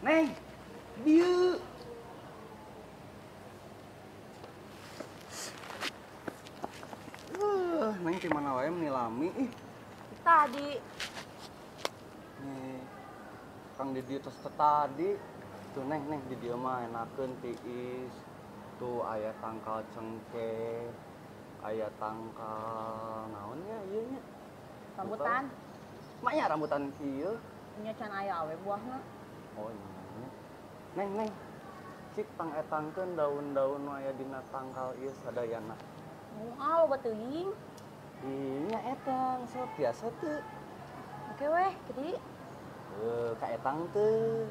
Neng, dieu. Neng di mana wae meni lami ih. Tadi. Nih, Kang di dieu tos tadi. Tuh neng, neng di dieu mah enakeun tiis. Tuh aya tangkal cengkeh, aya tangkal naon nya ieu nya? Rambutan. Maknya rambutan kieu. Nya can aya awe buahna. Oh iya. Neng, neng. Cik pangetangkeun daun-daun nu aya dina tangkal ieu sadayana. Moal loba teuing. Ih, nya etang sok biasa teu. Oke weh, gede. Kaetang teu.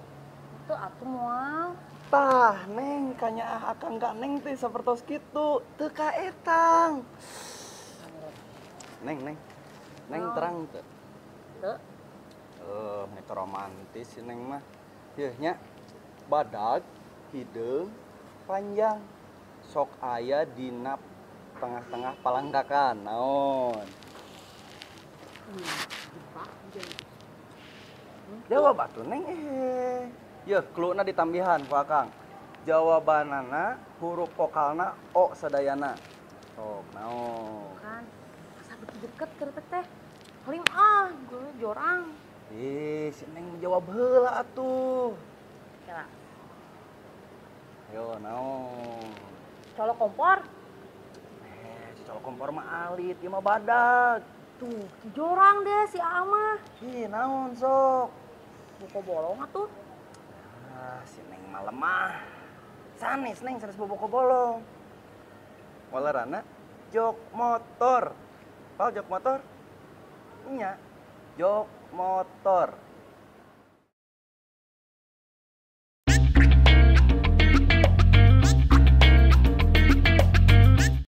Teu atuh moal. Tah, neng kanyaah akang ka neng teh sapertos kitu, teu kaetang. Neng, neng. Neng terang teu? Teu. Meni romantis si neng mah. Yeuh nya, badag, hideung, panjang, sok aya dina tengah-tengah palangkakan, naon? Jawab atuh neng eh. Yeuh, cluna ditambihan ku akang. Jawabanana huruf vokalna O sadayana. Sok naon? Kan, asa beuki deket keur teh. Halim ah, gue jorang. Ih, si neng jawab heula atuh. Kela. Ayo, naon? Colok kompor. Colok kompor mah alit, ieu mah badag. Tuh, jorang deh si Aa mah. Ih, naon sok? Buko bolong atuh. Ah, si neng mah lemah. Sanes neng, sanes boboko bolong. Walerana jok motor. Pal jok motor? Nya, jok motor.